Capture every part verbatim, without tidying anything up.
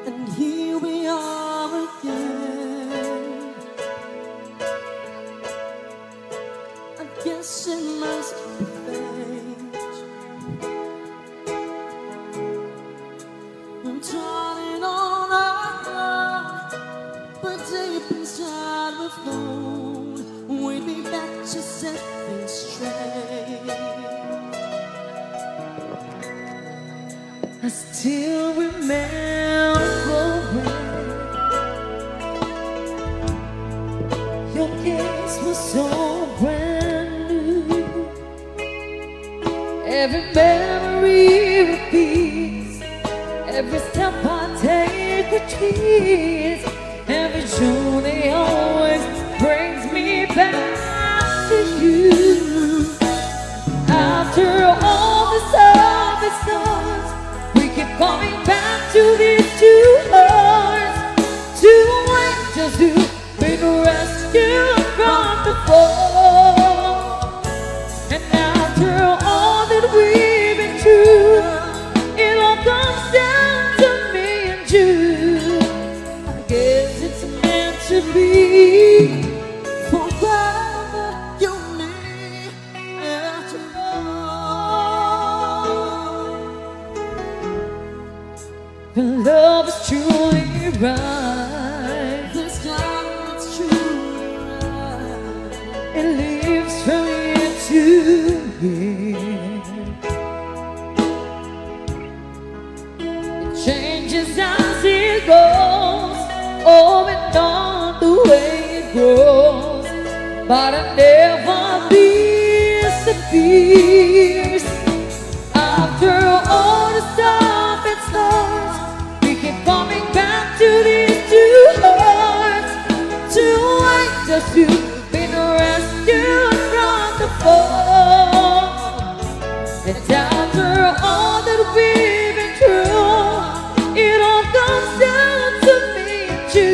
And here we are again. I guess it must be fate. I'm turning on our clock, but deep inside we've known we'd be back to set things straight. I still remember when your kiss was so brand new. Every memory repeats, every step I take retreats, every journey always brings me back to you. After all the surface stars, we keep coming back to these two hearts. Two angels who've been rescued from the fall. And after all that we've been through, it all comes down to me and you. I guess it's meant to be. Forever, you and me, after all. When love is truly right, this love is truly right, it lives from year to year. It changes as it goes, oh, and all the way it grows, but it never disappears. After all the stuff and stars, we keep coming back to these two hearts, two angels who've been rescued from the fall. And after all that we've been through, it all comes down to me and you.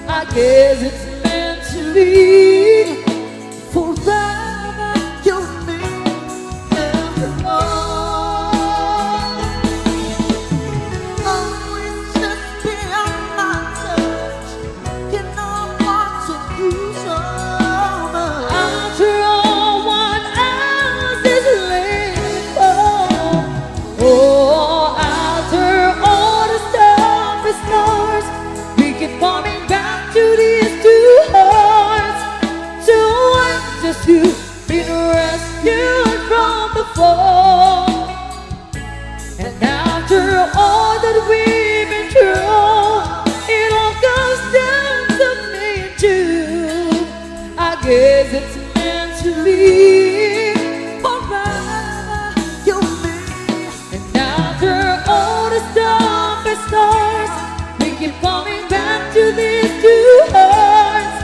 I guess it's meant to be. Forever, you and me, after all. Oh, it's just beyond my touch. Can I want to lose over? After all, what else is left for? Oh, after all the stuff and stars, we keep coming back to these two hearts. Two angels who've been rescued from the fall. And after all that we've been through, it all comes down to me and you. I guess it's meant to be. Forever, you and me. And after all the stuff and stars, we keep coming back to these two hearts.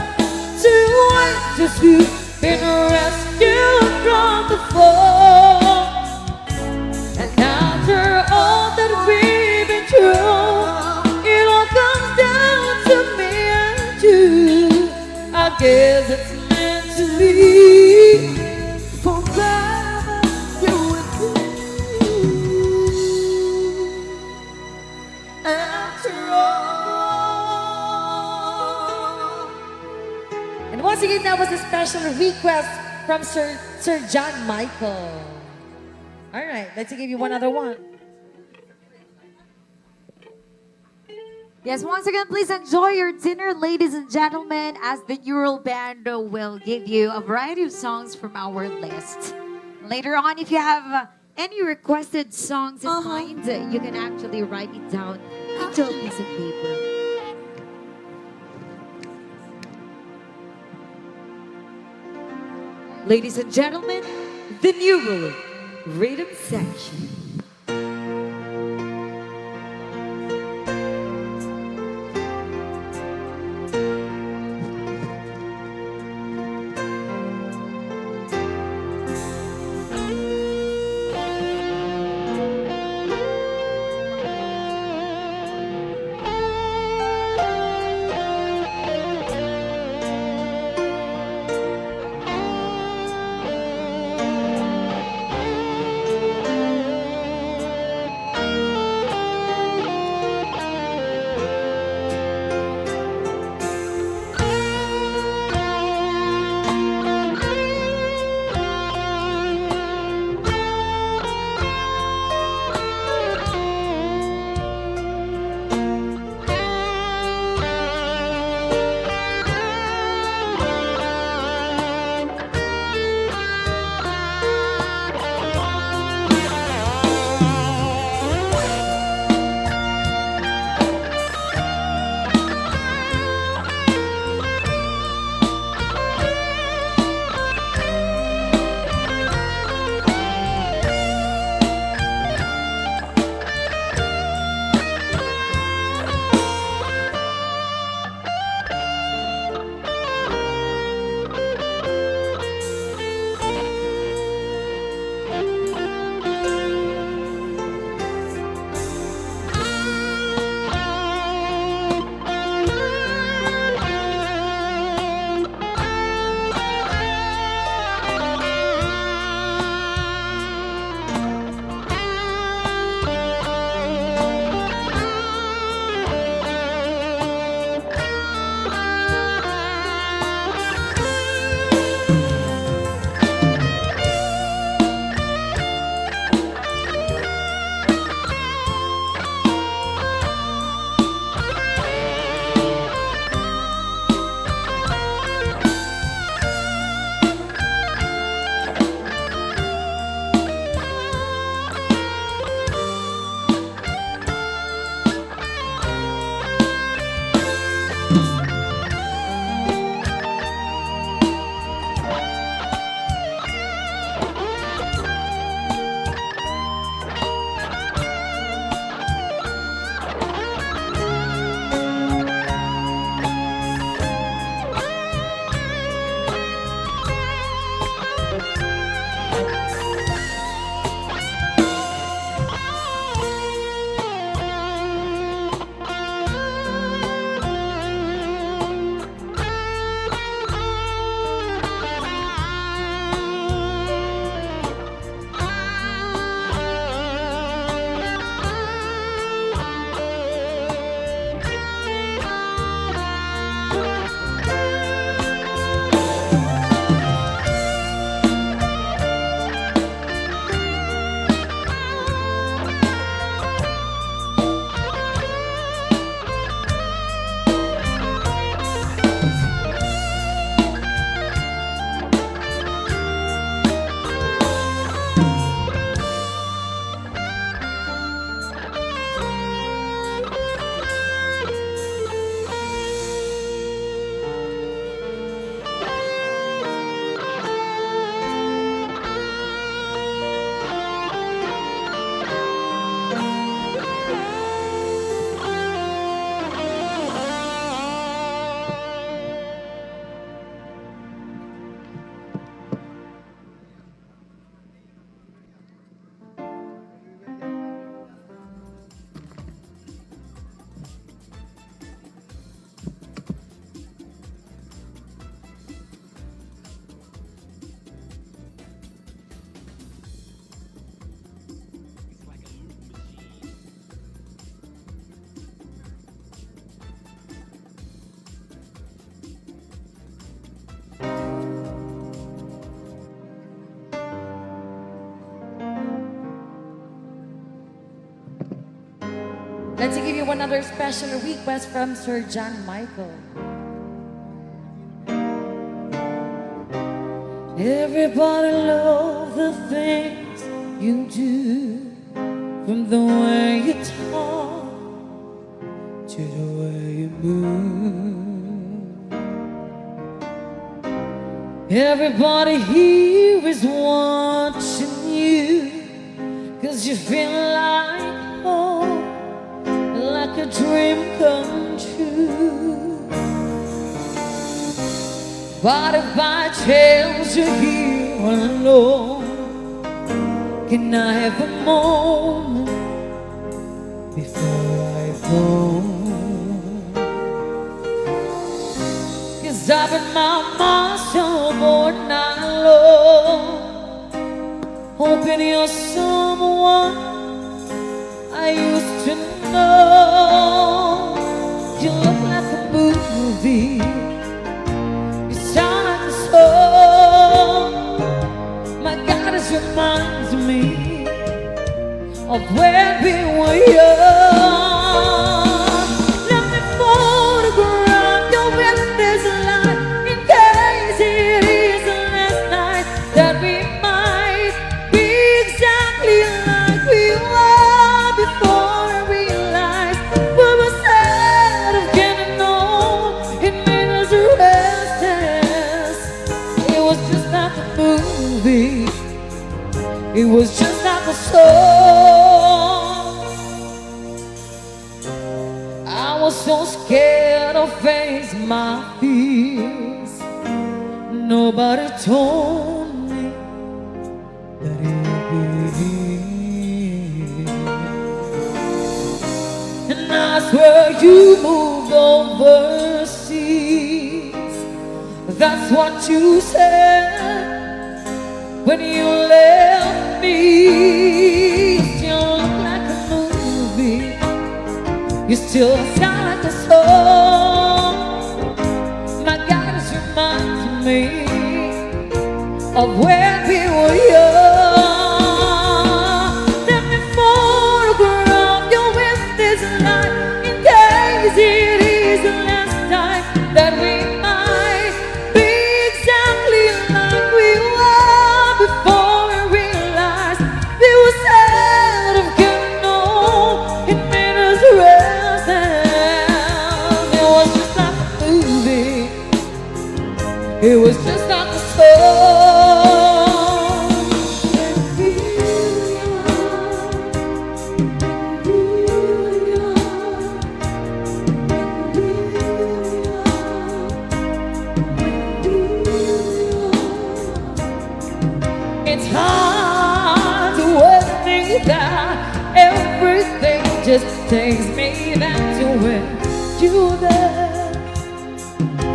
Two angels who've been rescued from the fall. And after all that we've been through, it all comes down to me and you. I guess it's meant to be. Forever, you and me. After all. And once again, that was a special request from Sir, Sir John Michael. All right, let's give you one other one. Yes, once again, please enjoy your dinner, ladies and gentlemen, as the Neural Band will give you a variety of songs from our list. Later on, if you have, uh, any requested songs in mind, you can actually write it down into a piece of paper. Ladies and gentlemen, the Neural Rhythm Section. And to give you another special request from Sir John Michael. Everybody love the things you do, from the way you talk to the way you move. Everybody here is watching you, 'cause you feel like home, like a dream come true. But if by chance you're here alone, can I have a moment before I go? 'Cause I've been by myself all night long, hoping you're someone I used to know. You look like a movie. You sound like a song. My God, it reminds me of when we were young. Let me photograph you in this light in case it is the last night that we might be exactly like we were before. I realized we were scared of getting old. It made us restless. It was just like a movie. It was just like a song. I was so scared to face my fears. Nobody told me that it would be. And I swear you moved overseas. That's what you said when you left me. You still look like a movie. You still sound like a song. My God, it reminds me of when we were young. Let me photograph you in this light in case it is the last time that we might be exactly like we were before. I realized we were scared of getting old. It made us restless. It was just like a movie. It was just like a song. It's hard to admit that everything just takes me back to when you were there,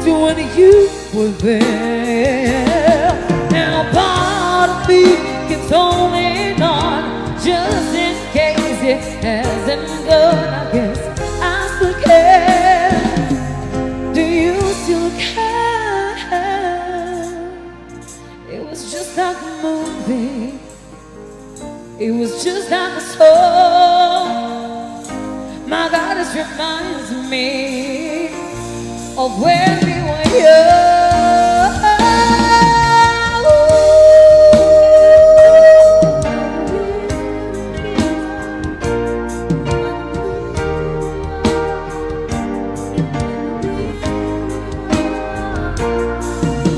to when you were there. And a part of me keeps holding on, just in case it hasn't gone. I guess I still care. Do you still care? It was just like a movie. It was just like a song. My God, it reminds me of when we were young.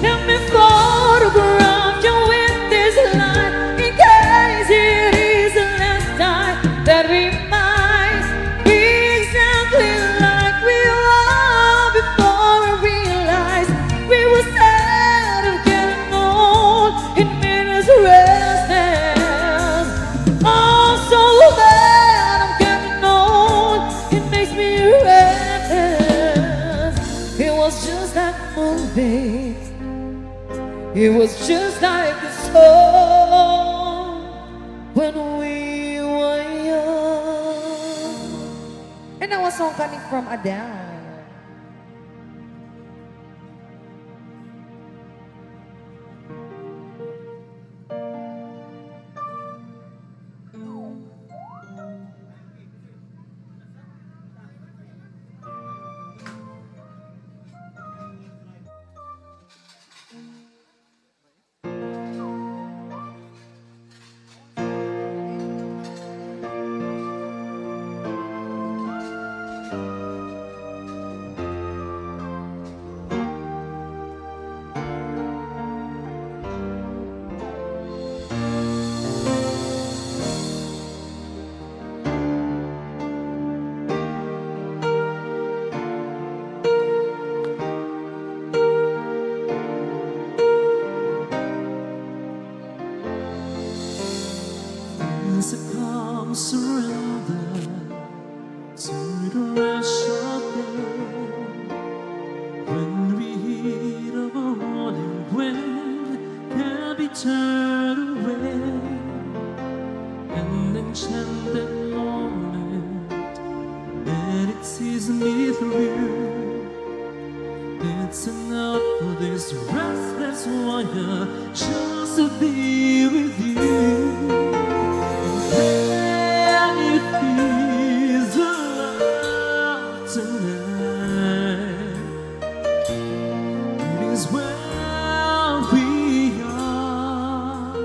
Let me photograph you in this light in case it is the last time that we might be exactly like we were before. I realize we were scared of getting old. It made us restless. Oh, so glad I'm getting old. It makes me restless. It was just like a movie. It was just like a song when we were young. And now a song coming from Adele. And it sees me through. It's enough for this restless warrior just to be with you. And if he's alive tonight, it is where we are.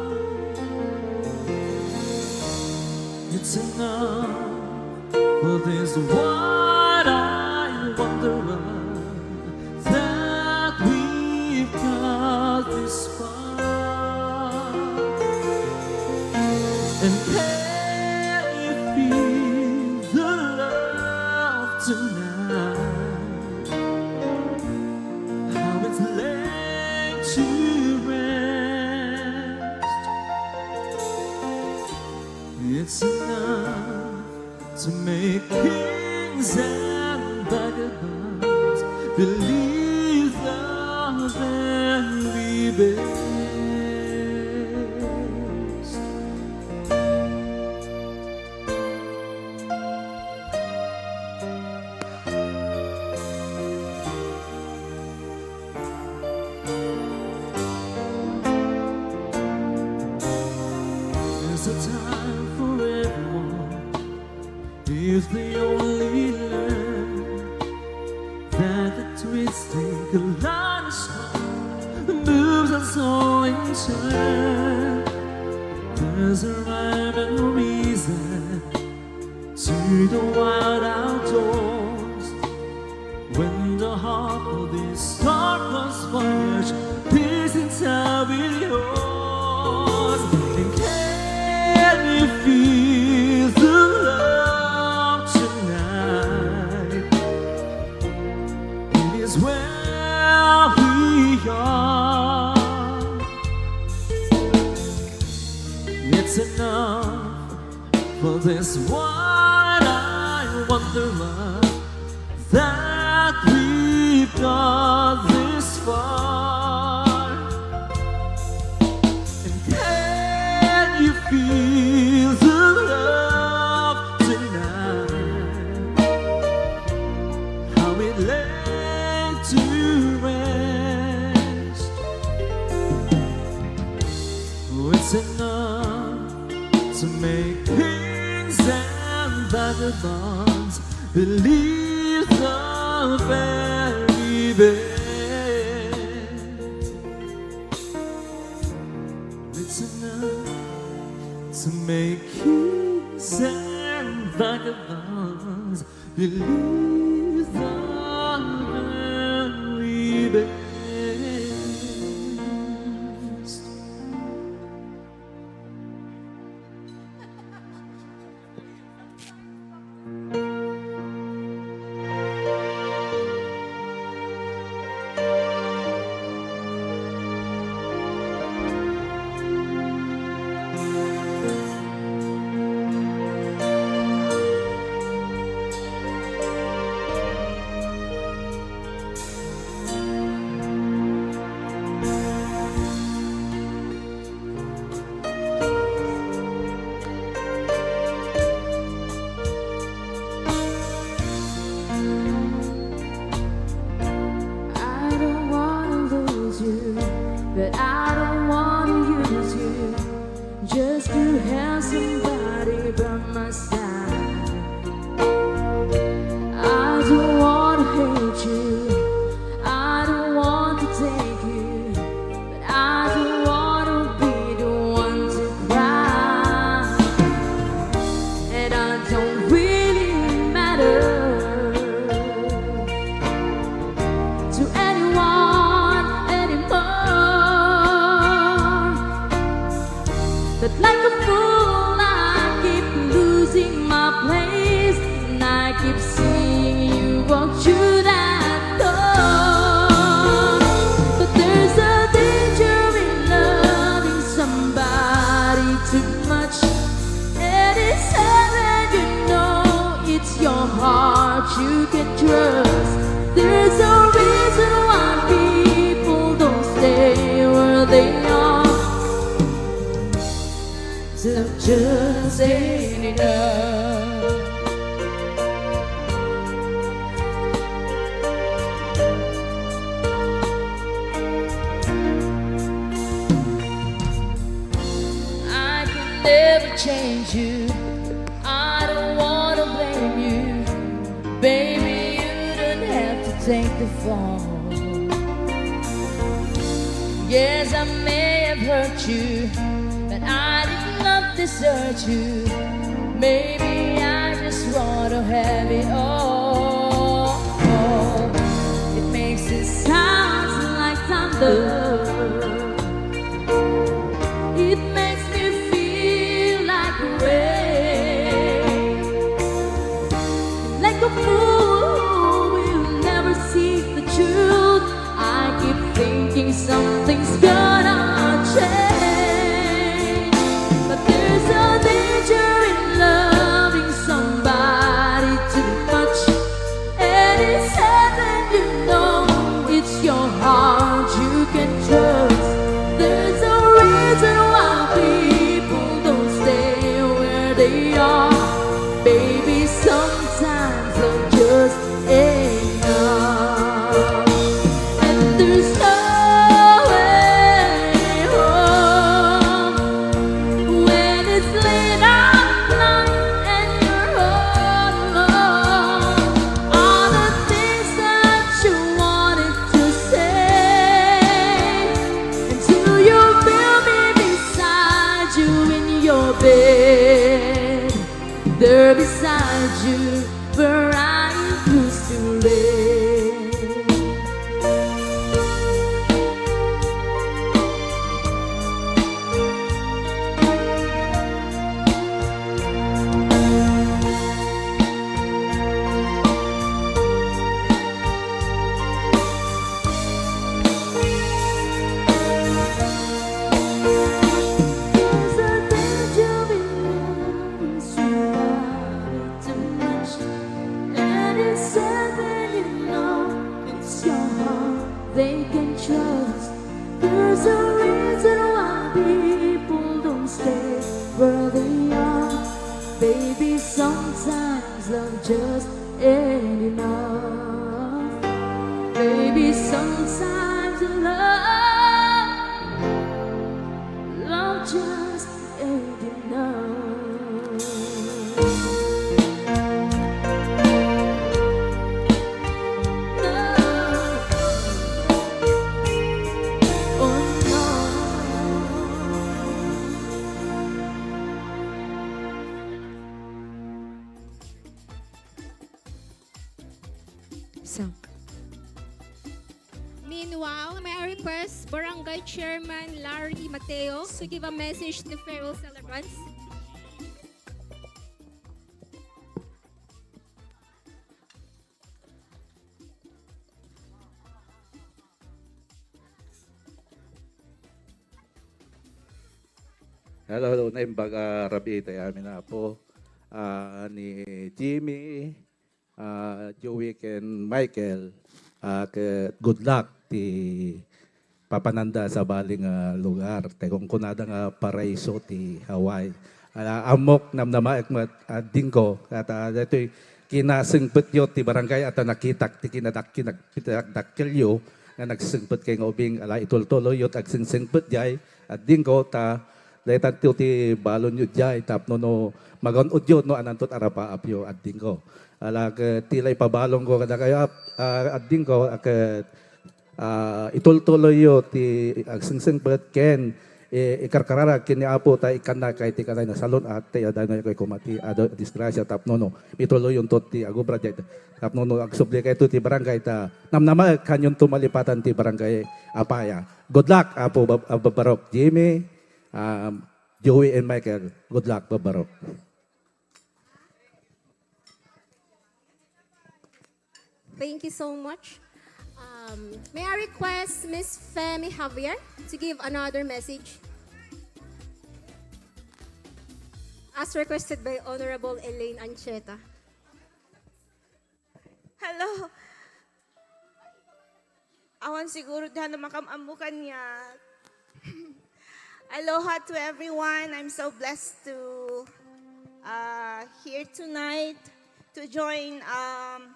It's enough for this wide-eyed wanderer that we've got this far. And can you feel the love tonight? How it's laid to rest. It's enough to make kings and vagabonds believe the very best. There's a time for everyone if they only learn that the twisting kaleidoscope moves us all in turn. There's a rhyme and reason to the wild outdoors. When the heart of this darkness fires, this is how it yours. And can you feel the love tonight? It is where we are. It's enough for this wide-eyed wanderer that we've got this far. And can you feel the love tonight? How it laid to rest. Oh, it's enough to make kings and vagabonds believe the very best. It's enough to make kings and vagabonds believe the very best. I don't wanna lose you, but I don't wanna use you just to have somebody by my side. I don't wanna hate you, I don't want to take you, but I don't wanna be the one to cry. And I don't really matter to anyone anymore. But like a fool, I keep losing my place, and I keep seeing you walk through that door. But there's a danger in loving somebody too much, and it's sad when you know it's your heart you can trust. There's a reason why people don't stay where they are. Love just ain't enough. take the fall. Yes, I may have hurt you, but I did not desert you. Maybe I just want to have it all. It makes it sound like thunder. It makes me feel like rain. Like a fool who will never see the truth. I keep thinking something's gonna change. But there's a danger in loving somebody too much. And it's heaven, you know, it's your heart you can trust. There's a reason why people don't stay where they are. Baby, sometimes love just ain't enough. And there's no way home when it's late at night and you're all alone. All the things that you wanted to say until you feel me beside you in your bed. There beside you where I used to lay. There's a danger in loving somebody too much. And it's something you know, it's your heart they can trust. There's a reason why people don't stay where they are. Baby, sometimes love just ain't enough. Baby, sometimes love, love just ain't enough. No. Oh, no. So. Meanwhile, may I request Barangay Chairman Larry Mateo to give a message to farewell celebrants. Hello, hello. Naimbag a rabii tayo amin, Apo. Ah, ni Jimmy, ah, Joey, ken Michael, ah, ket good luck ti papananda sa bali nga lugar. Ti kunkunada nga paraiso ti Hawaii. Ala, ammok, namnamaek met, addingko, ket, ah, daytoy kinasengpetyo ti barangay, ata nakitak ti kinadak-, kinadakkelyo nga nagsengpet kay nga ubing, ala, itultuloyyo ti agsengsengpet diay, addingko, ta daytanto ti balonyo diay, tapno no magan-odyo no ananto ti arapaapyo, addingko. Ala, ket ti la ipabalonko kadakayo, ap-, ah, addingko, a ket, ah, itultuloyyo ti agsengsengpet ken i-, ikarkararag ken ni Apo ta ikkannakay ti kanay nasalun-at, ta adda koma ti adu a disgrasya tapno no, ituloyonto ti agubra diay. Tapno no, agsublikayto ti barangay ta namnamaek, kaanyonto malipatan ti barangay a paya. Good luck, Apo Bab-, ah, Babbarok, Jimmy, um, Joey and Michael. Good luck, Babbarok. Thank you so much. Um, may I request Miss Femi Javier to give another message? As requested by Honorable Elaine Ancheta. Hello. Awan siguro diay makam-ammo kaniak. Aloha to everyone. I'm so blessed to, uh, here tonight to join, um,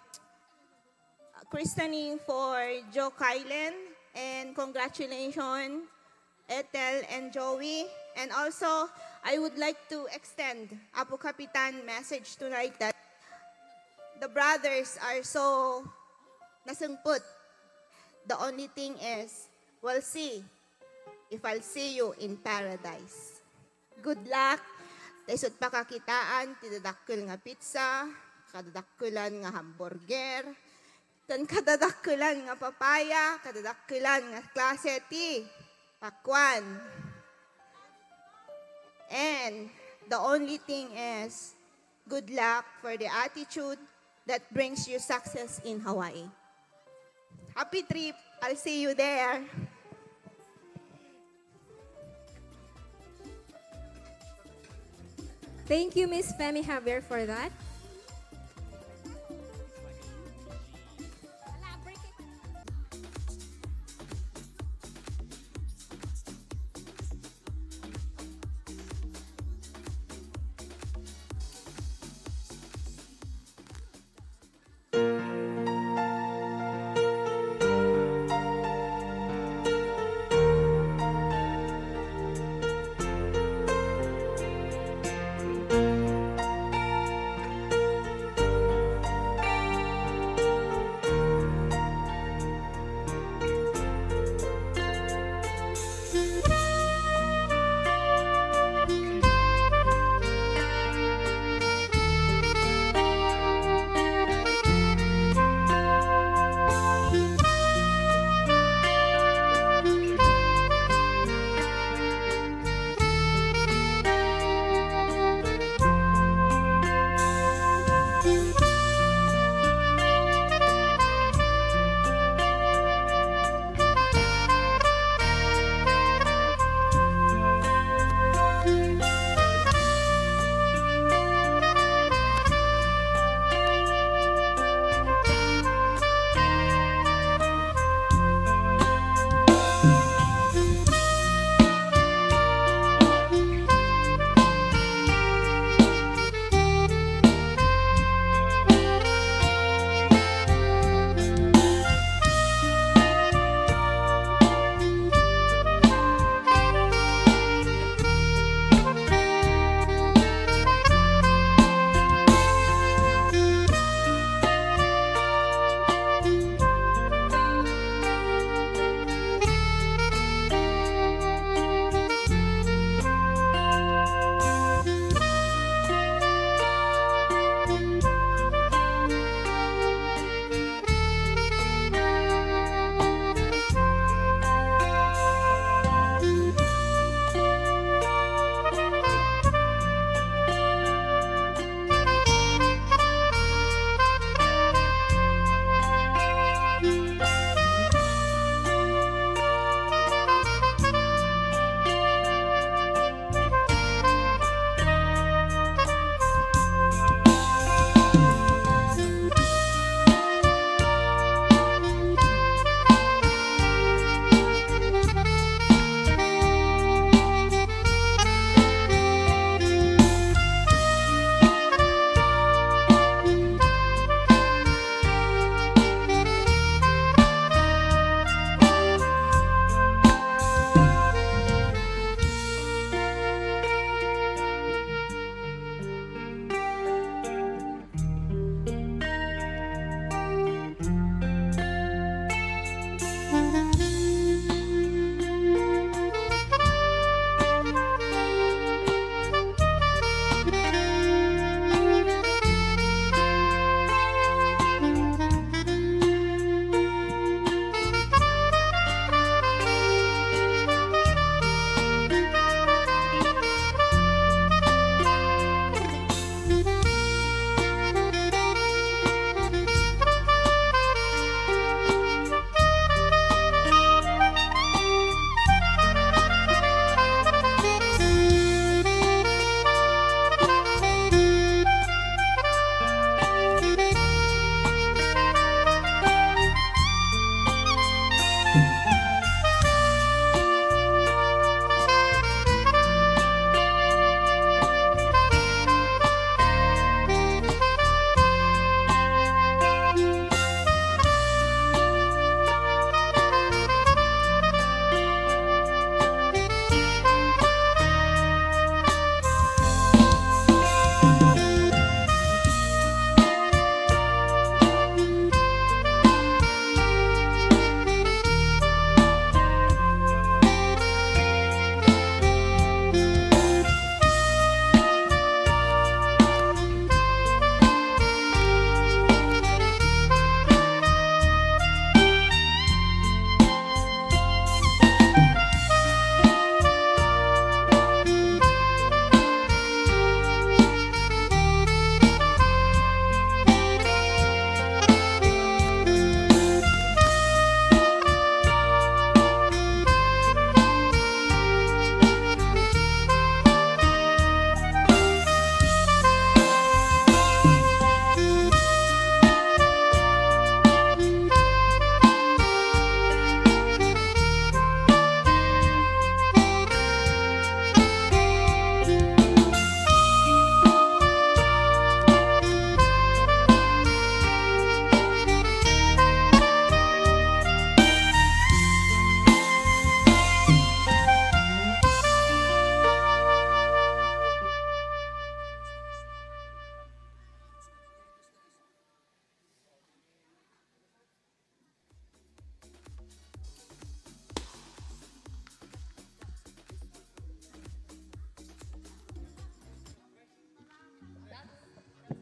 christening for Joe Kylen. And congratulations, Ethel and Joey. And also, I would like to extend Apo Kapitan message tonight that the brothers are so Nasungput. The only thing is, we'll see if I'll see you in paradise. Good luck. Ta isut' pakakitaan ti dadakkel nga pizza, kadadakkelan nga hamburger, ken kadadakkelan nga papaya, kadadakkelan nga klase ti pakwan. And the only thing is, good luck for the attitude that brings you success in Hawaii. Happy trip. I'll see you there. Thank you, Miss Femi Javier, for that.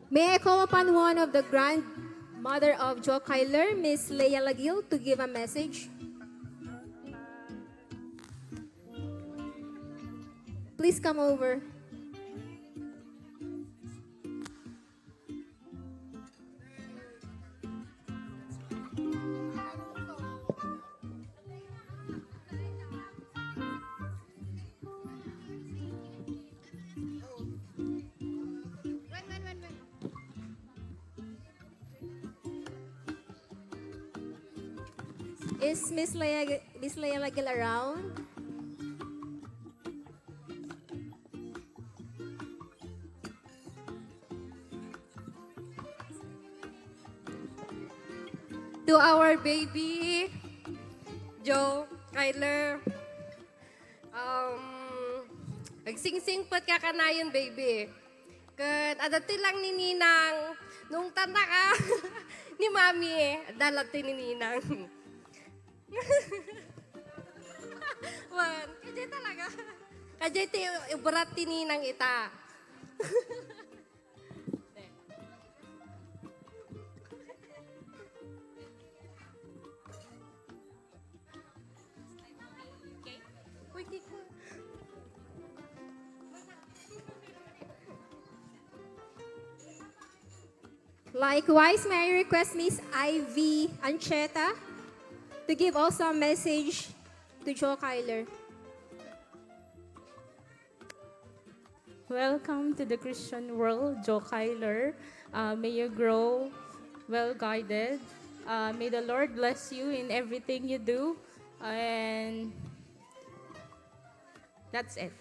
May I call upon one of the grandmother of Joe Kyler, Miss Leia Lagil, to give a message? Please come over. Is Miss Leia, Miss Leia Lagil around? To our baby, Joe, Kyler, um, agsingsingpet ka kanayon, baby. Ket adda ti lang ni Ninang, nung tanda ka ni Mami, adda lang ti ni Ninang. Wan, kajay talaga. Kajay ti ubrat ti Ninang ita. Likewise, may I request Miss Ivy Ancheta to give also a message to Joe Kyler? Welcome to the Christian world, Joe Kyler. Uh, may you grow well guided. Uh, may the Lord bless you in everything you do. And that's it.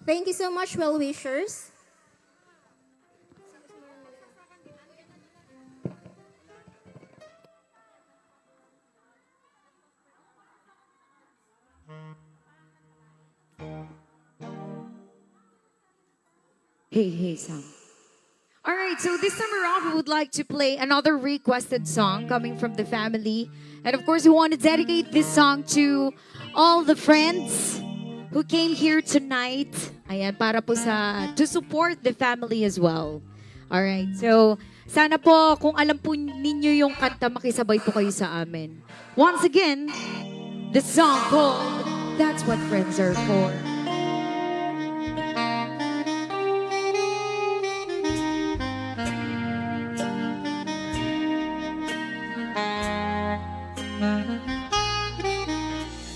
Thank you so much, well-wishers. Hey, hey, Sam. All right, so this time around, we would like to play another requested song coming from the family. And of course, we want to dedicate this song to all the friends who came here tonight. Ayan, para po sa, to support the family as well. All right, so sana po, kung alam po ninyo yung kanta, makisabay po kayo sa amin. Once again, the song called That's What Friends Are For.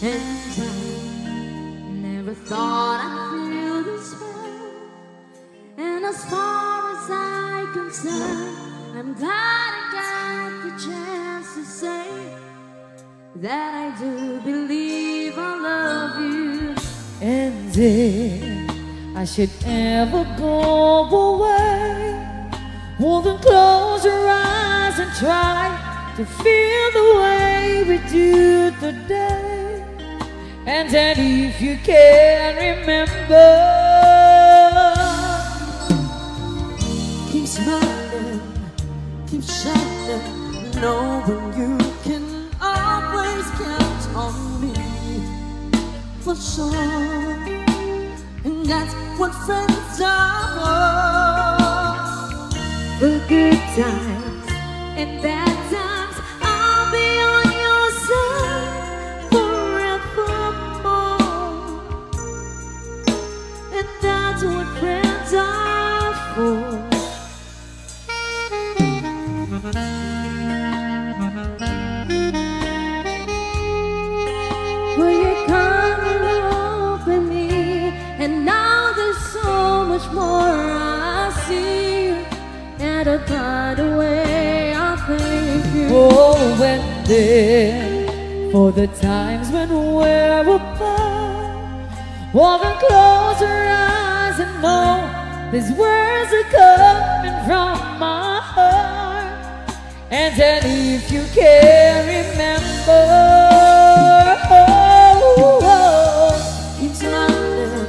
And I never thought I'd feel this way. And as far as I'm concerned, I'm glad I got the chance to say that I do believe I love you. And if I should ever go away, well, then close your eyes and try to feel the way we do today. And then if you can remember, keep smiling, keep shining, knowing you can always count on me for sure. And that's what friends are for. The good times and bad times, I'll be on your side forevermore. And that's what friends are for. Well, you come along for me, and now there's so much more I see. And by the way, I thank you. Oh, and then, for the times when we're apart, well, then close your eyes and know These words are coming from my heart. And then if you can remember, keep smiling,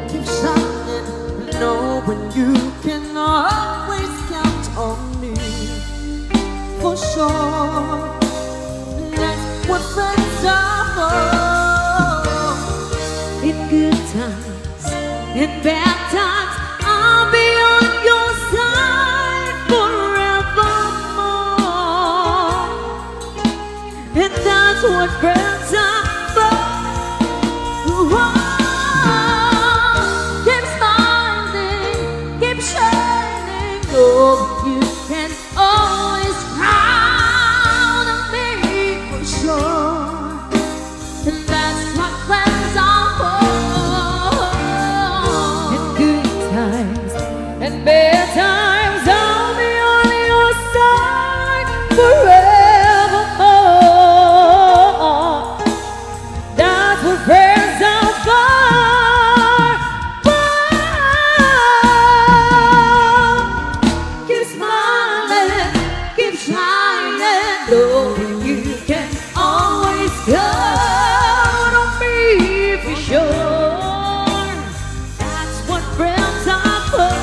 keep shining, knowing you can always count on me. For sure, that's what friends are for. In good times, in bad times, I'll be on your side forevermore. And that's what friends are for. Keep smiling, keep shining, oh, you can always count on me for sure. And that's what friends are for. In good times and bad times, I'll be on your side forevermore. That's what friends are for. Keep smiling, keep shining, knowing you can always count on me for sure. That's what friends are for.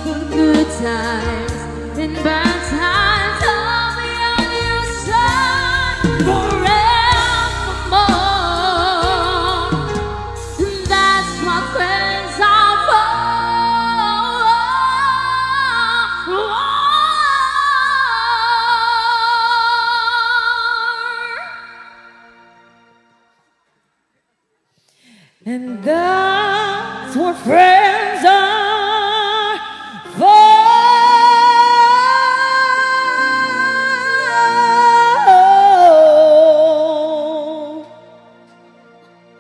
For good times and bad times, I'll be on your side forevermore. That's what friends are for. And that's what friends are for.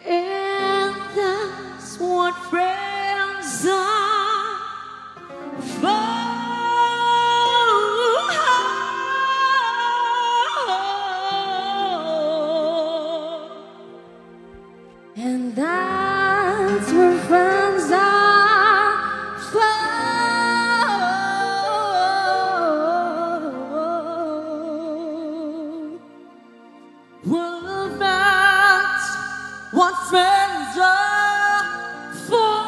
And that's what friends are for. And that's what friends are for. Well, that's what friends are for.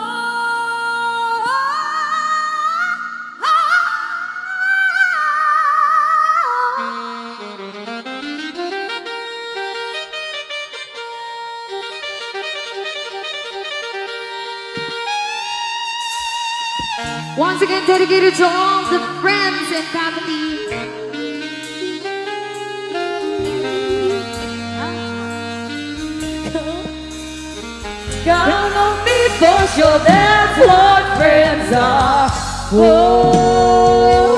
Once again, dedicated to all the friends and family. Count on me for sure, that's what friends are for.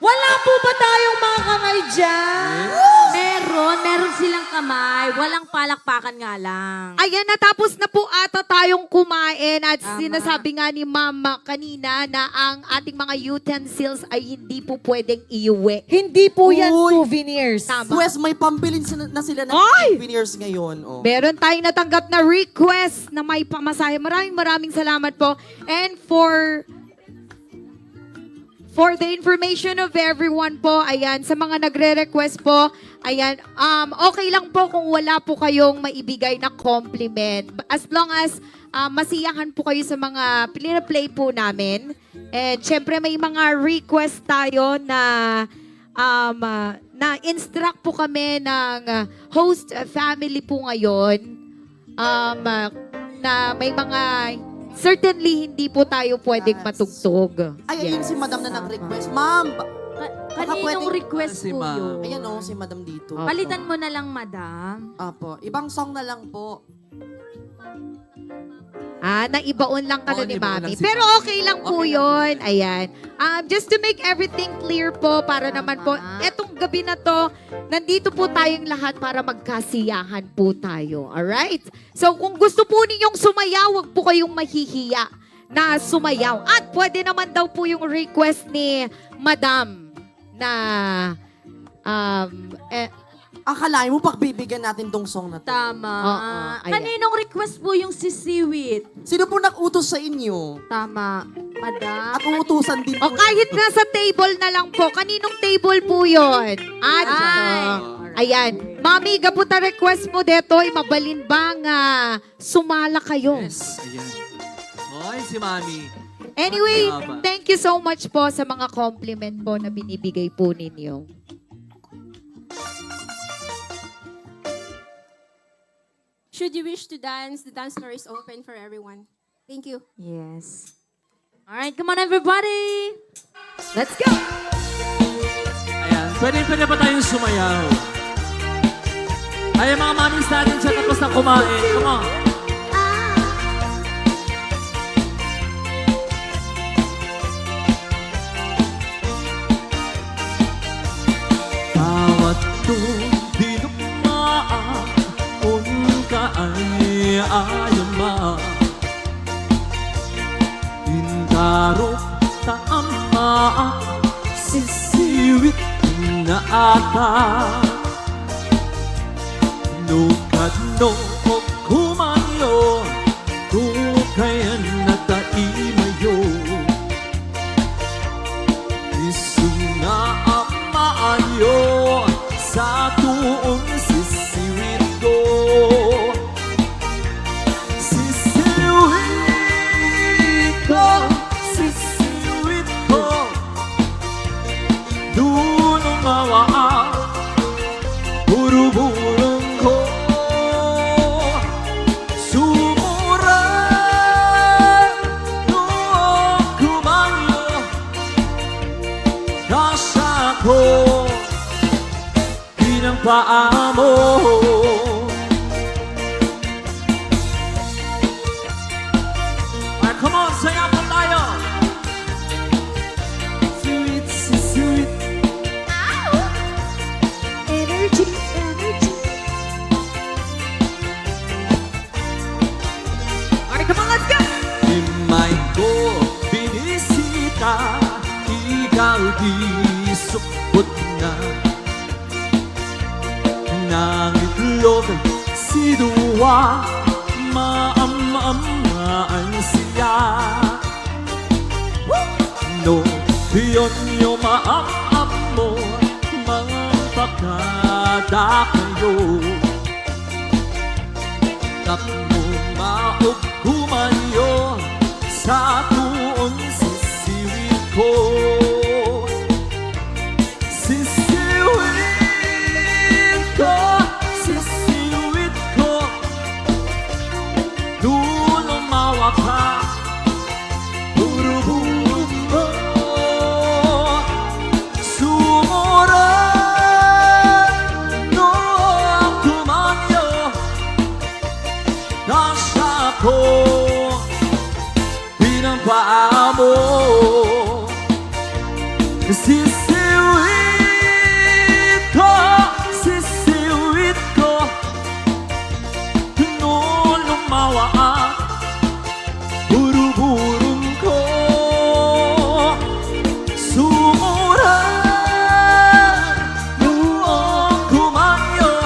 Wala po ba tayong mga kamay dyan? Meron, meron silang kamay. Walang palakpakan nga lang. Ayan, natapos na po ata tayong kumain at Tama. sinasabi nga ni Mama kanina na ang ating mga utensils ay hindi po pwedeng iuwi. Hindi po yan Uy. souvenirs. Tama. Pwes, may pambilin sila, na sila ng Ay! souvenirs ngayon. Oh. Meron tayong natanggap na request na may pamasahe. Maraming, maraming salamat po. And for For the information of everyone po, ayan, sa mga nagre-request po, ayan, um, okay lang po kung wala po kayong maibigay na compliment. As long as, um, masiyahan po kayo sa mga play po namin. And syempre, may mga request tayo na, um, ah, na-instruct po kami ng, ah, host, ah, family po ngayon. Um, ah, na may mga, certainly, hindi po tayo pwedeng Yes. matugtog. Ay, ayun Yes. si madam na Tama. nag-request. Ma'am, ba-, Ka- baka kaninong pwedeng request Ah, si po ma'am. yun? Ayan, oh, si madam dito. Opo. Palitan mo na lang, madam. Apo, ibang song na lang po. Ah, naibaon lang ka Oh, na ni naibaon Mami. lang si Pero Mami. okay lang po Okay lang po yun. yun. Ayan. Um, just to make everything clear po, para Tama. naman po, etong gabi na to, nandito po tayong lahat para magkasiyahan po tayo. Alright? So, kung gusto po ninyong sumayaw, wag po kayong mahihiya na sumayaw. At pwede naman daw po yung request ni Madam na Um, eh, Akalain mo pagbibigyan natin tong song na to? Tama. Oo, ayan. Kaninong request po yung sisiwit? Sino po nag-utos sa inyo? Tama. Madam? At uutusan din O po. Kahit nasa table na lang po. Kaninong table po yun? Ah, dito. Ay. Ayan. Mami, gapu ta request mo detoy, mabalin ba nga sumala kayo? Yes. Ayan. Oy, si Mami. Anyway, Mami, thank you so much po sa mga compliment po na binibigay po ninyo. Should you wish to dance, the dance floor is open for everyone. Thank you. Yes. All right, come on, everybody. Let's go. Ayan, pwede, pwede pa tayong sumayaw. Ayan, mga mommies natin dyan, tapos na kumain. Come on. Bawat dinukmaan, unka ay ayama. Intarok ta ama, sisiwit na ata. No kadno o kumayo, tukayan na ta imayo. Isu nga amaayo, sa tuon sisiwitko. Sisiwitko, sisiwitko. Dunong mawa, buruburong ko. Sumura, no kumayo, kasako. Pinang paamo. Ay, come on, sayaw po tayo. Sweet, sweet. Ow! Energy, energy. Ay, come on, let's go! Imay ko, binisita, ikaw di supot na. Nangitlog si Dua, maam-am nga ansia. No, pionyo maam-am mo, mangpakada kayo. Tapno maugkumanyo sa tuon sisiwitko. Sisiwitko, sisiwitko, dunong mawa ka. Buruburong ko, sumura, no kumanyo, kasako, pinang paamo. Sisiwitko, sisiwitko, no lumawa, buruburong ko. Sumura, no kumanyo,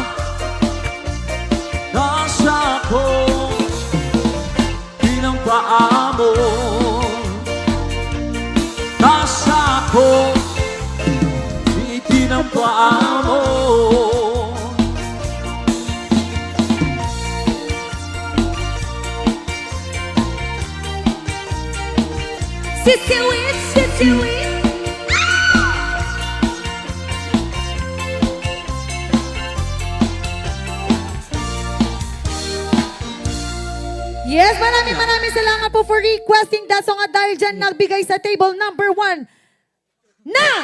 kasako. Iti nang paamo, kasako, iti nang paamo. Sisiwit, sisiwit. Ah! Yes, maraming, maraming salamat po for requesting that song. At dahil dyan, nagbigay sa table number one ng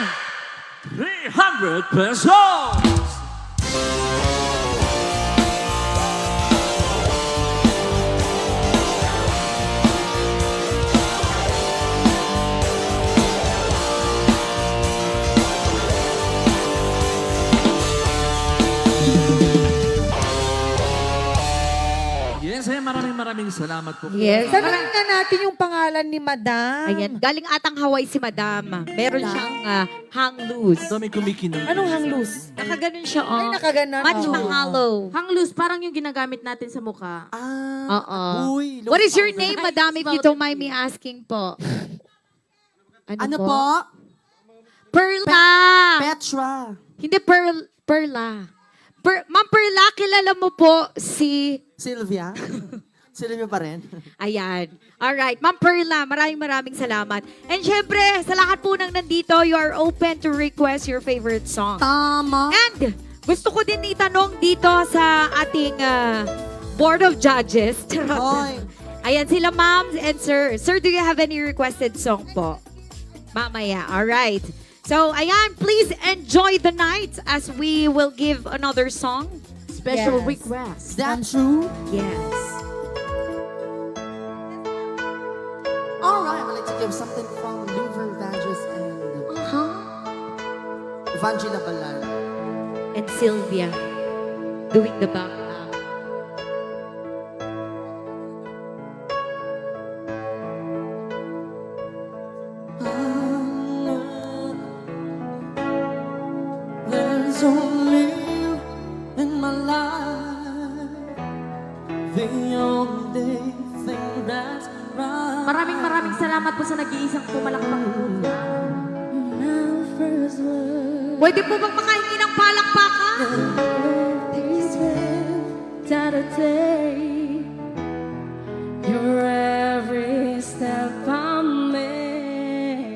three hundred pesos! Yes, eh, Maraming maraming salamat po. Yes. Tanungin nga natin yung pangalan ni Madam. Ayan, galing atang Hawaii si Madam. Meron Madam? siyang, ah, hang loose. Ang daming kumikinang. Anong hang loose? Nakaganon siya, oh. Ay, nakaganon, Match oh. mahalo. Hang loose, parang yung ginagamit natin sa mukha. Ah, Oo. uy, What is your name, Madam, if you don't mind me asking po? Ano Ano po? po? Perla! Pe-, Petra. Hindi, Perl-, Perla. Per-, Ma'am Perla, kilala mo po si Sylvia? Sylvia pa rin. Ayan. Alright. Ma'am Perla, maraming maraming salamat. And syempre, sa lahat po ng nandito, you are open to request your favorite song. Tama. And gusto ko din itanong dito sa ating, ah, Board of Judges. Charot. Hoy. Ayan, sila ma'am and sir. Sir, do you have any requested song po? Mamaya. Alright. So, ayan, please enjoy the night as we will give another song. Special Yes. request. Is that true? Yes. Alright, I'd like to give something from Louver Vanges and Uh-huh. Vangie Labalan. And Sylvia doing the backup. There's only you in my life. The only thing that's right. Maraming, maraming salamat po sa nag-iisang pumalakpak po dyan. Pwede po bang makahingi ng palakpakan? That I take, your every step I make.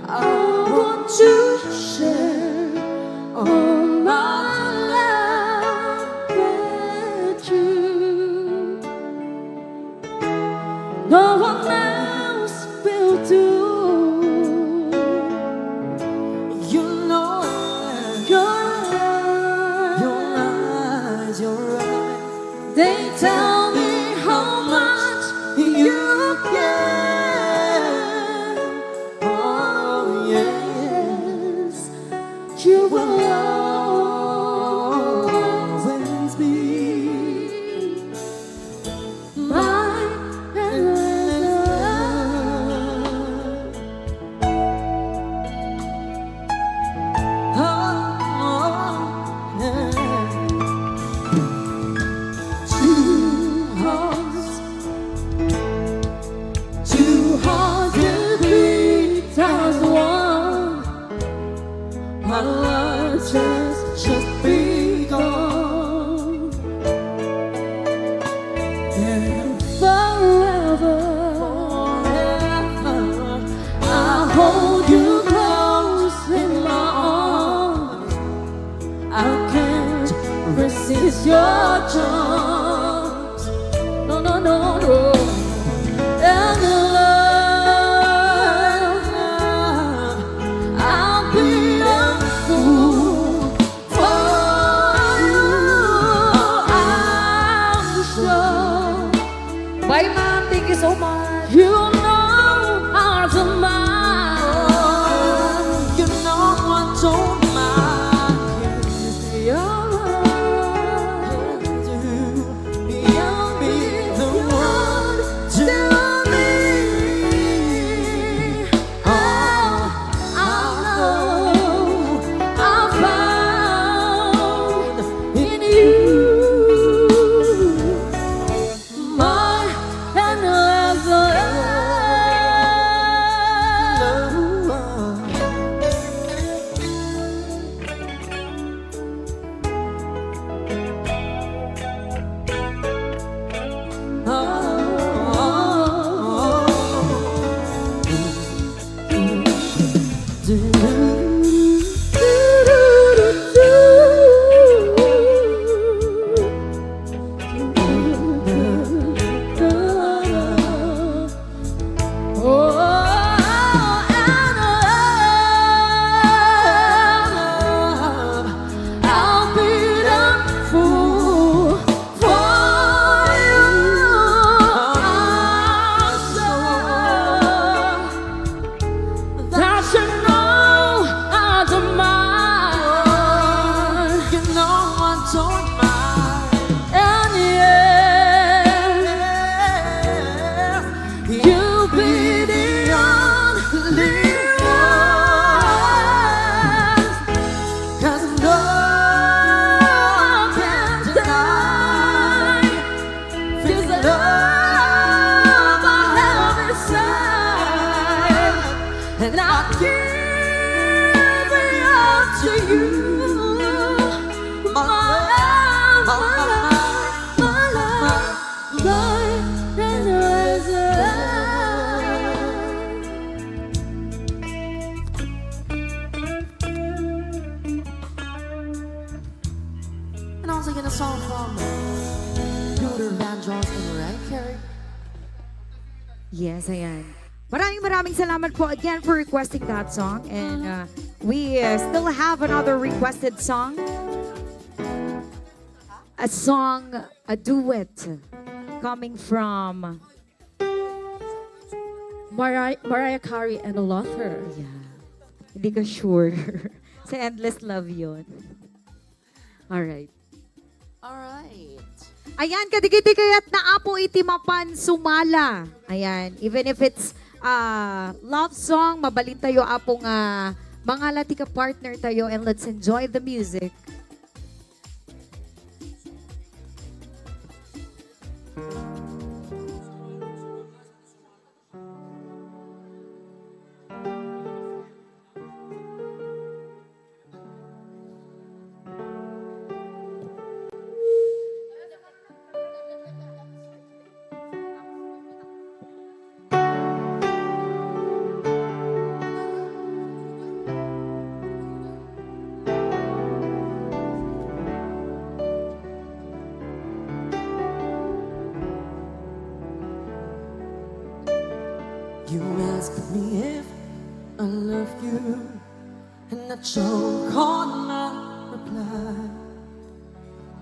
I want to share all my life with you. No one else will do. You know it. Your eyes, your eyes, your eyes. They tell me how much you care. Oh, yes. You will always be my endless love. Oh, yeah. Two hearts, two hearts that beat as one. My life just, just begun. And forever, forever, I hold you close in my arms. I can't resist your charms. No, no, no, no. And love, I'll be a fool for you, I'm sure. Bye, ma'am. Thank you so much. You know I don't mind. You know I don't mind. Your love. Singing a song from Luther Vandross and Mariah Carey. Yes, ayan. Maraming maraming salamat po again for requesting that song. And uh, we uh, still have another requested song. A song, a duet coming from Mariah, Mariah Carey and Luther. Yeah. Hindi ka sure. Sa Endless Love yun. Alright. Alright. Ayan, kadikit kayat na Apo iti mapan sumala. Ayan, even if it's uh, love song, mabalin tayo Apo nga mangala ti ka-partner tayo, and let's enjoy the music. You asked me if I love you, and I choke on my reply.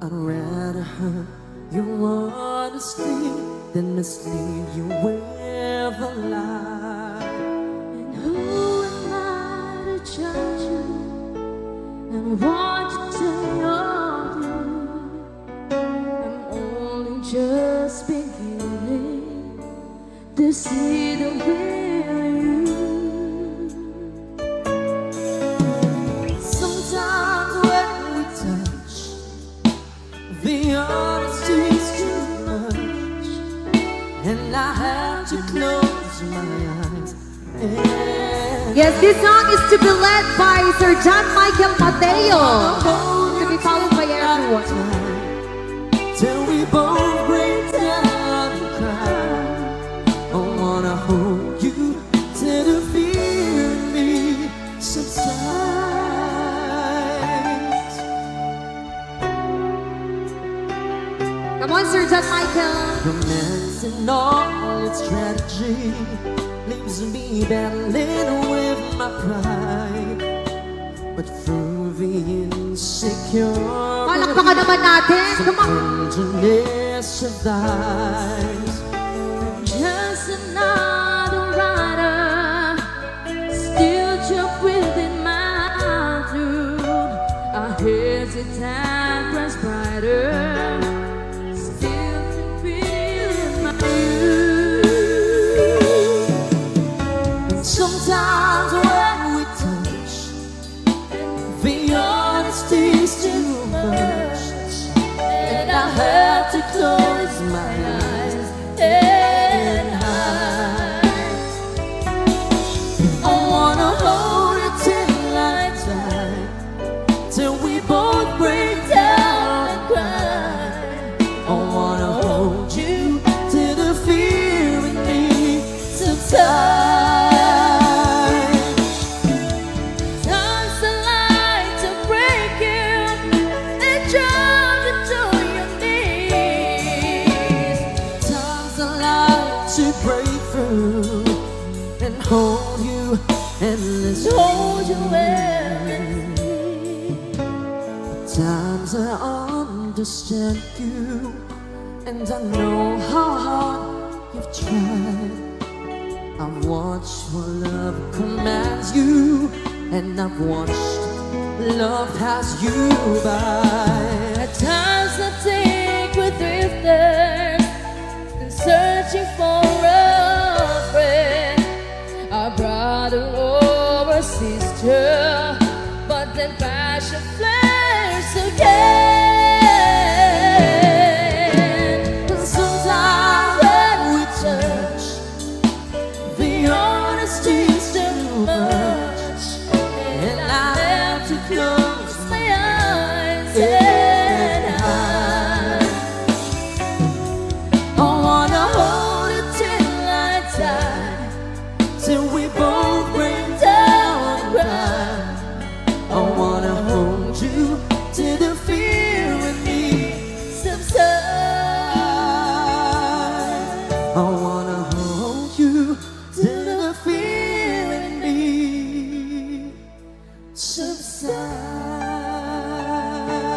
I'd rather hurt you honestly than mislead you with a lie. And who am I to judge you and what to tell you? I'm only just beginning to see the real you. Sometimes when we touch, the honesty's too much, and I have to close my eyes. And Yes, this song is to be led by Sir John Michael Mateo. To be followed by everyone. Till we both break down and cry. I wanna hold you till the fear in me subsides. Come on, Sir John Michael. Romance and all its strategy leaves me battling with my pride. But through the insecure, Palakpakan naman natin. Come on. Tenderness of thighs. Just another rider, still trapped within my room. A hesitant cries brighter, still feeling my youth. Sometimes when we touch, the honesty's too much, and I have to close my eyes and hide. I wanna hold you till I die, till we both break down and cry. I wanna hold you till the fear in me subsides. Times I like to break you and drive you to your knees. Times I like to break through and hold you endlessly. Hold you endlessly. Times I understand you, and I know how hard you've tried. I've watched what love commands you, and I've watched love pass you by. At times I think we're drifters and searching for a friend, a brother or a sister, but then passion flares again. Sometimes when we touch, the honesty's too much, and I have to close my eyes and hide. I wanna hold you till I die, till we both break down and cry. I wanna hold you till the fear in me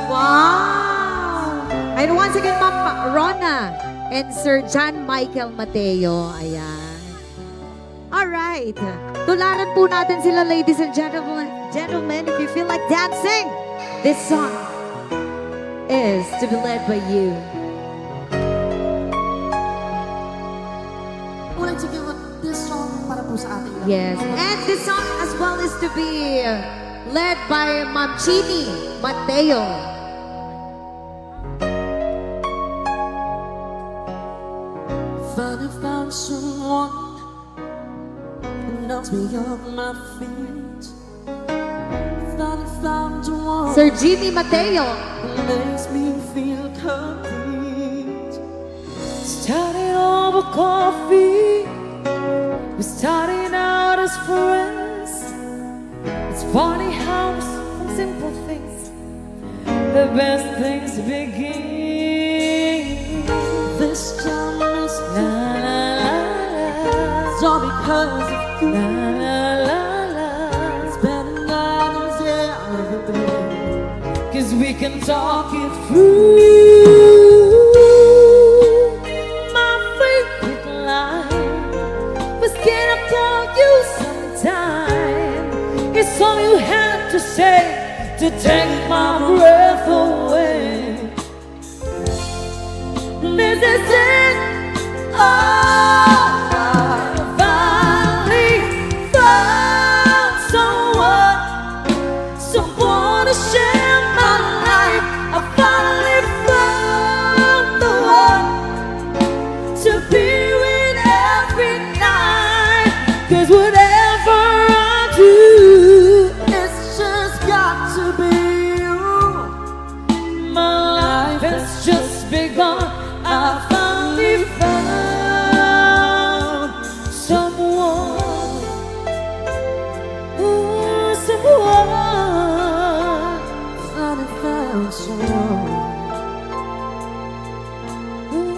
Wow! And once again, Ma'am Rona and Sir John Michael Mateo. Ayan. All right. Tularan po natin sila, ladies and gentlemen. Gentlemen, if you feel like dancing, this song is to be led by you. Would like to give this song para po sa ating lahat. Yes. And this song as well is to be led by Ma'am Jeannie Mateo. Finally found someone who knocks me off my feet. Finally found one Sir Jimmy Mateo. Who makes me feel complete. Starting over coffee, we starting out as friends. It's funny how some simple things, the best things begin. This time is La, la, la, la. It's all because of you. La, la, la, la. Spending night is everything. 'Cause we can talk it through. My favorite line was, "Can I call you sometime?" It's all you had to say to take my breath away. This is it. Oh, I finally found someone, someone to share my life. I finally found the one to be with every night. 'Cause whatever I do, it's just got to be you. My life has just begun. I finally found someone. Ooh, someone. Finally found someone. Ooh.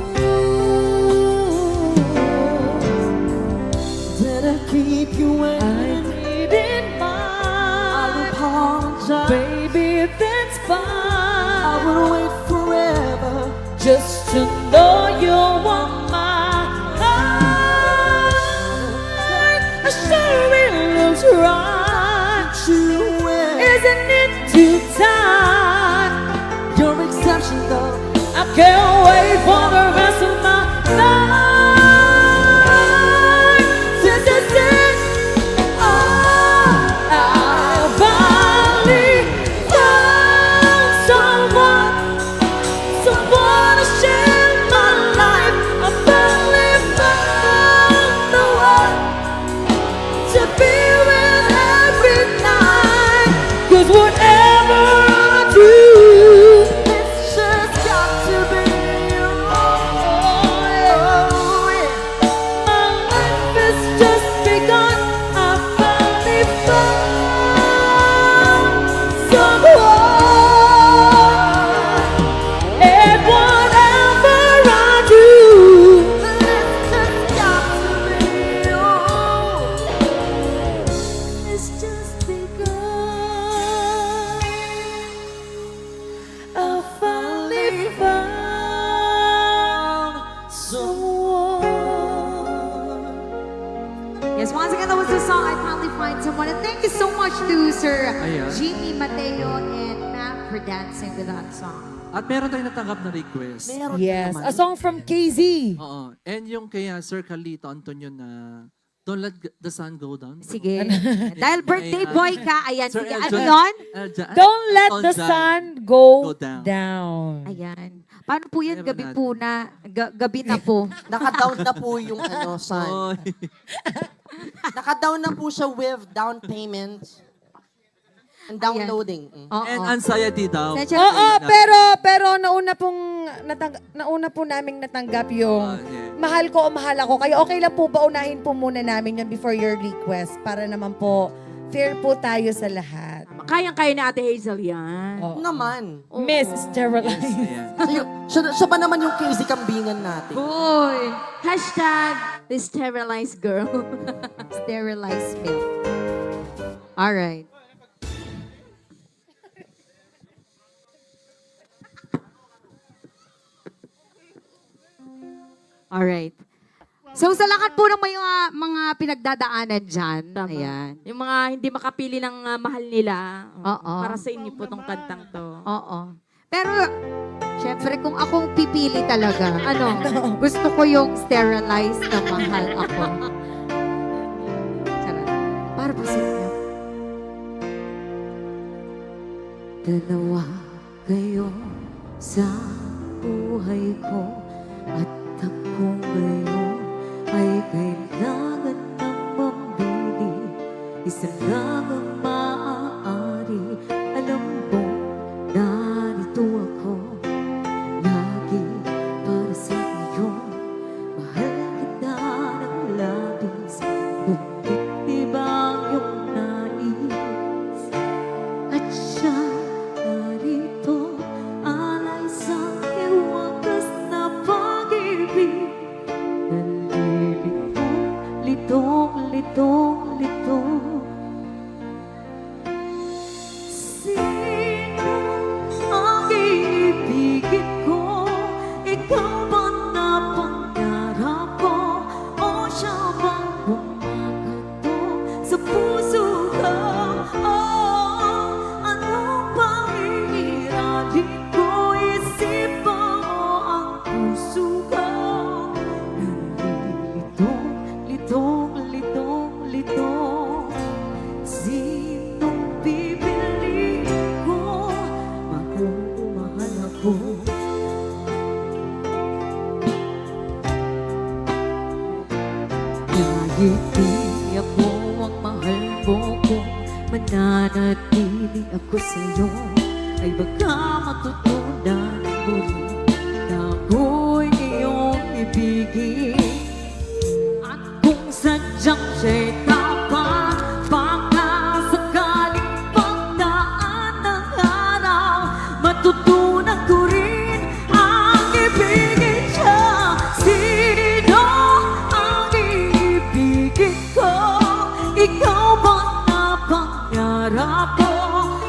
Did I keep you waiting? I didn't mind. I apologize. Baby, that's fine. I would wait forever. Just to know you want my heart. I sure it looks right. You win. Isn't it too tight? You're exceptional. I can't wait for the rest of my life. This is it. Oh, I finally found someone, someone to share my life. I finally found the one to be with every night. 'Cause whatever I do, it's just got to be you. Oh, yeah. My life has just begun. I finally found someone. And whatever I do, it's just got to be you. It's just begun. I finally found someone. Yes, once again, that was the song I Finally Find Someone. And thank you so much to Sir Ayan. Jimmy Mateo and Ma'am for dancing with that song. At meron tayong natanggap na request. Meron Yes, naman. A song from K Z. Oo. And yung kay, ah, Sir Carlito Antonio na Don't Let G-, the Sun Go Down. Sige. Ano? Dahil birthday Kay, ah, boy ka, ayan, Sir sige. Ano Eljon, yun? Eljon, Don't let Elton the John sun go go down. down. Ayan. Paano po yan? Kaya Gabi natin. po na. Ga-, gabi na po. Naka-down na po yung ano, sun. Oy. Naka-down na po siya with down payment. And Ayan. downloading. Mm. Oo. And anxiety daw. Sa Oo, Kaya na- pero, pero nauna pong natang-, nauna po naming natanggap yung Ah, yeah. mahal ko o mahal ako. Kaya okay lang po ba unahin po muna namin yun before your request? Para naman po, fair po tayo sa lahat. Tama. Kayang-kaya ni Ate Hazel yan. Oo. Naman. Oo. Miss Sterilize. Yes, ayan. Siya, siya, siya ba naman yung K Z kambingan natin? Boy! Hashtag sterilize girl. Sterilize milk. Alright. Alright. So, sa lahat po ng mga, mga pinagdadaanan dyan, Tama. ayan. Yung mga hindi makapili ng, ah, mahal nila, Oo. para sa inyo po tong kantang to. Oo. Pero, syempre, kung akong pipili talaga, Ano? gusto ko yung sterilized na mahal ako. Charot. Para po sa inyo. Dalawa kayo sa buhay ko at ako ngayon ay kailangan ng mambili. Isa lang ang maaari. Alam mo, narito ako lagi para sa iyo. Mahal kita ng labis, ngunit iba ang iyong nais. At siya narito, alay sa iyong wagas na pag-ibig. Nalilito, litong, litong, litong. Sino ang ibigin ko? Ikaw ba na pangarap ko? O siya bang kumakatok sa puso ko? Oh, anong pag-iirali ko? Isip ko o ang puso ko? Nalilito, litong, litong, litong. Sinong pipiliin ko? Mahal o mahal ako? Kahit di ako ang mahal mo, kung mananatili ako sa'yo, ay baka matutunan mo rin na ako'y iyong ibigin. At kung sadyang siya'y tapat, baka sakaling pagdaan ng araw, matutunan ko rin ang ibigin siya. Sino ang ibigin ko? Ikaw ba na pangarap ko?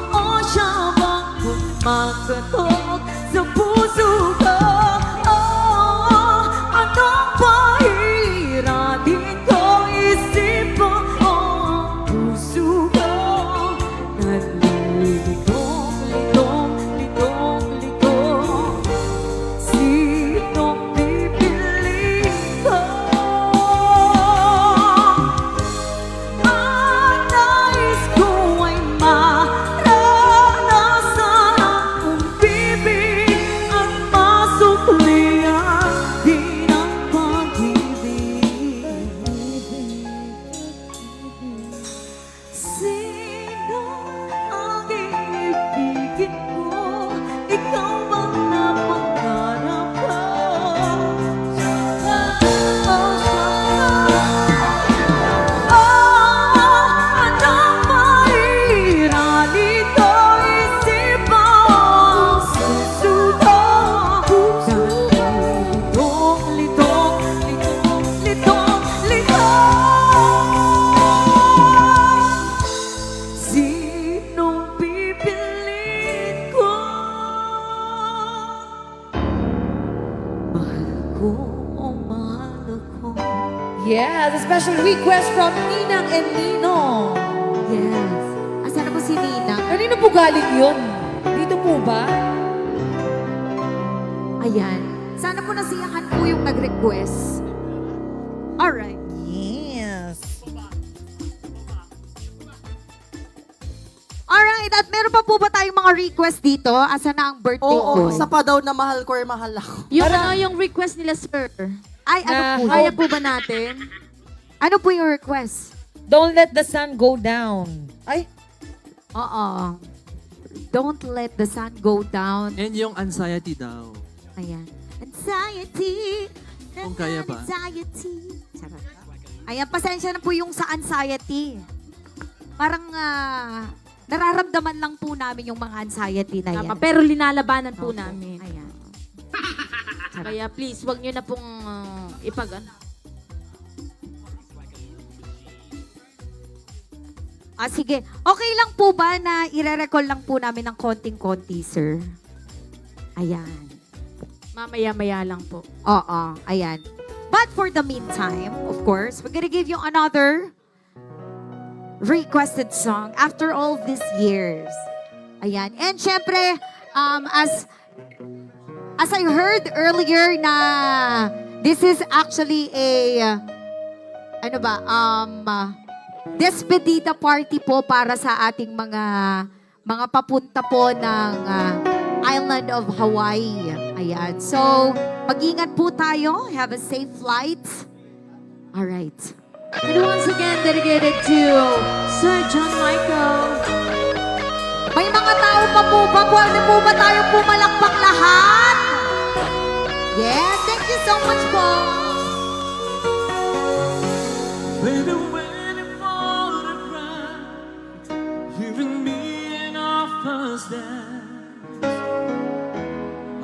O siya bang kumakatok sa puso ko? Oh, anong pahiratin ko? Isip ko o ang puso ko? Nalilito, litong, litong, litong. Sinong pipiliin ko? Ang nais ko ay maranasan ang pag-ibig at masuklian din ang pag-ibig. Sino ang ibigin ko? Ikaw bang napangarap ko? Oh, anong mairali ko? Isip mo, puso ko. Litong, litong, litong, litong, litong. Sinong pipiliin ko? Mahal ko o mahal ako? Yes, a special request from Ninang and Ninong. Yes. Asan na po si Ninang? Kanino po galing yun? Dito po ba? Ayan. Sana po nasiyahan po yung nag-request. Alright. Yes. Alright, at meron pa po ba tayong mga request dito? Asa na ang birthday Oo, boy? Isa pa daw na mahal ko or mahal ako. Yung Para ano, yung request nila, sir. Ay, ano Na po? Kaya po ba natin? Ano po yung request? Don't let the sun go down. Ay, Oo. Don't let the sun go down. And yung anxiety daw. Ayan. Anxiety. Kung kaya ba? Anxiety. Charot. Ayan, pasensya na po yung sa anxiety. Parang, ah, nararamdaman lang po namin yung mga anxiety na Tama, yan. Pero linalabanan po Opo. namin. Ayan. Kaya please, wag nyo na pong, ah, ipag-, ano. Ah, sige. Okay lang po ba na ire-recall lang po namin ng konting-konti, sir? Ayan. Mamaya-maya lang po. Oo, ayan. But for the meantime, of course, we're gonna give you another requested song after all these years. Ayan. And syempre, um, as as I heard earlier na this is actually a, uh, ano ba, um, uh, despedida party po para sa ating mga mga papunta po ng, ah, island of Hawaii. Ayan. So, mag-ingat po tayo. Have a safe flight. All right. And once again, dedicated to Sir John Michael. May mga tao pa po ba? Pwede po ba tayo pumalakpak lahat? Yes, thank you so much po. Baby, waiting for the ground. You and me in our first dance.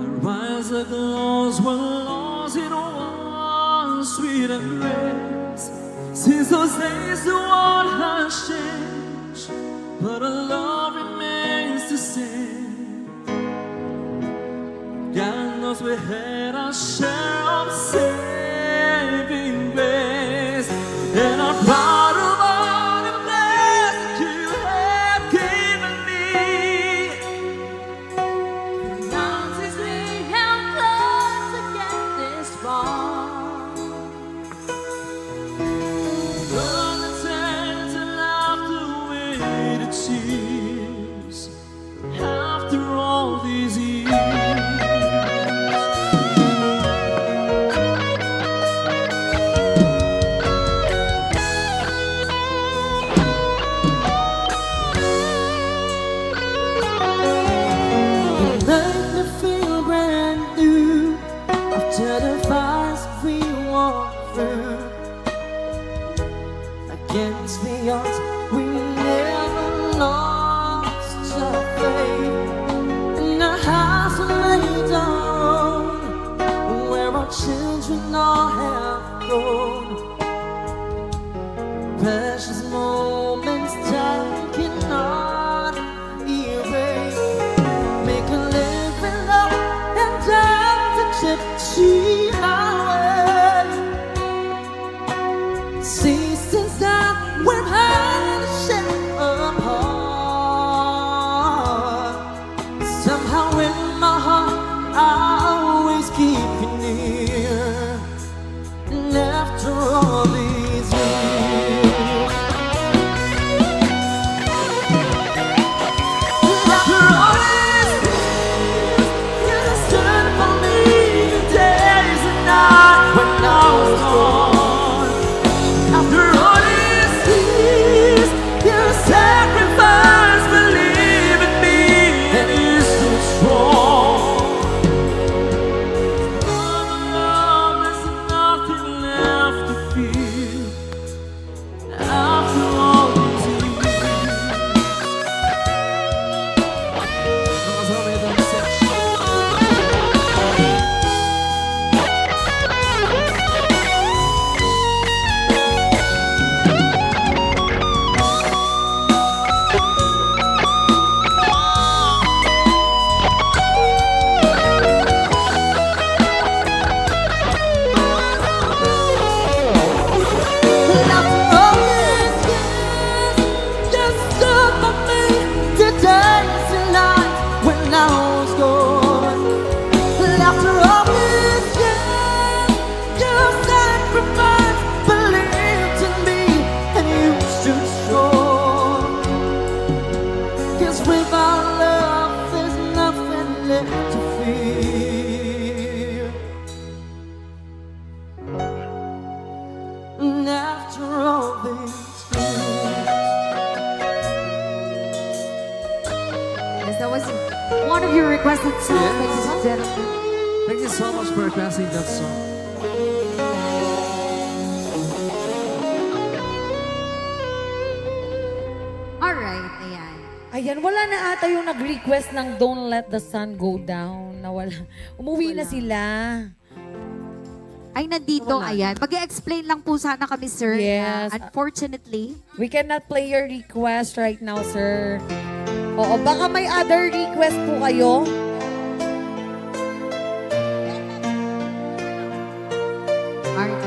Our eyes are closed, we're lost in one sweet embrace. Since those days, the world has changed, but our love remains the same. God knows we had our share of saving grace, and I'm proud of all the blessings you have given me. Mountains we have climbed to get this far. Learn the tales and laugh the way it seems. After all these years, you make me feel brand new after the fires we walked through. Against the odds, we never lost our faith. In a house we made our own, where our children all have grown. Precious moments time cannot erase. Make a living, love, and die to Gypsy Highway. See, since then we've had a share apart. Somehow in my heart, I always keep you near. And after all these years, after all these years, you stood by me in days and nights when I was gone. After all these years, you sacrificed, believe in me, and you stood strong. For the love, there's nothing left to feel. After all these years. Just look at me today, tonight, when I was gone. After all these years, you sacrificed, believed in me, and you stood strong. 'Cause without love, there's nothing left to fear. And after all these years. Yes, that was one of your requested songs, yes, ladies and gentlemen. Thank you so much for requesting that song. Alright, ayan. Ayan, wala na ata yung nag-request ng Don't Let the Sun Go Down. Nawala. Umuwi na sila. Ay, nandito, ayan. Mag-e-explain lang po sana kami, sir, na, yes, unfortunately, we cannot play your request right now, sir. Oo, baka may other request po kayo. Alright.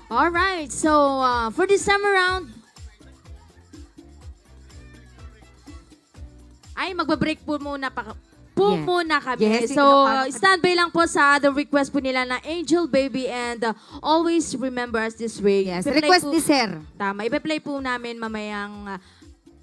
All right, so, uh, for this time around, ay, magbe-break po muna pa, po Yes. muna kami. Yes, So, hindi na pa- standby lang po sa other request po nila na Angel Baby and, uh, Always Remember Us This Way. Yes, Ipe-play request po, ni Sir. Tama, ipe-play po namin mamayang, uh,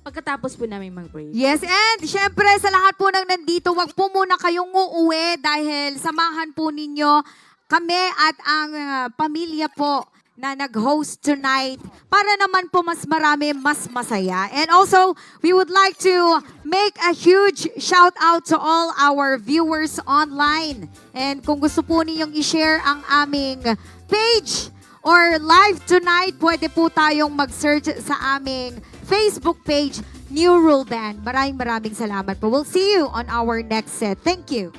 pagkatapos po namin mag-break. Yes, and syempre sa lahat po ng nandito, wag po muna kayong uuwi dahil samahan po ninyo kami at ang, uh, pamilya po na nag-host tonight para naman po mas marami, mas masaya. And also, we would like to make a huge shout out to all our viewers online. And kung gusto po ninyong i-share ang aming page or live tonight, pwede po tayong mag-search sa aming Facebook page, New Rule Band. Maraming, maraming salamat po. We'll see you on our next set. Thank you.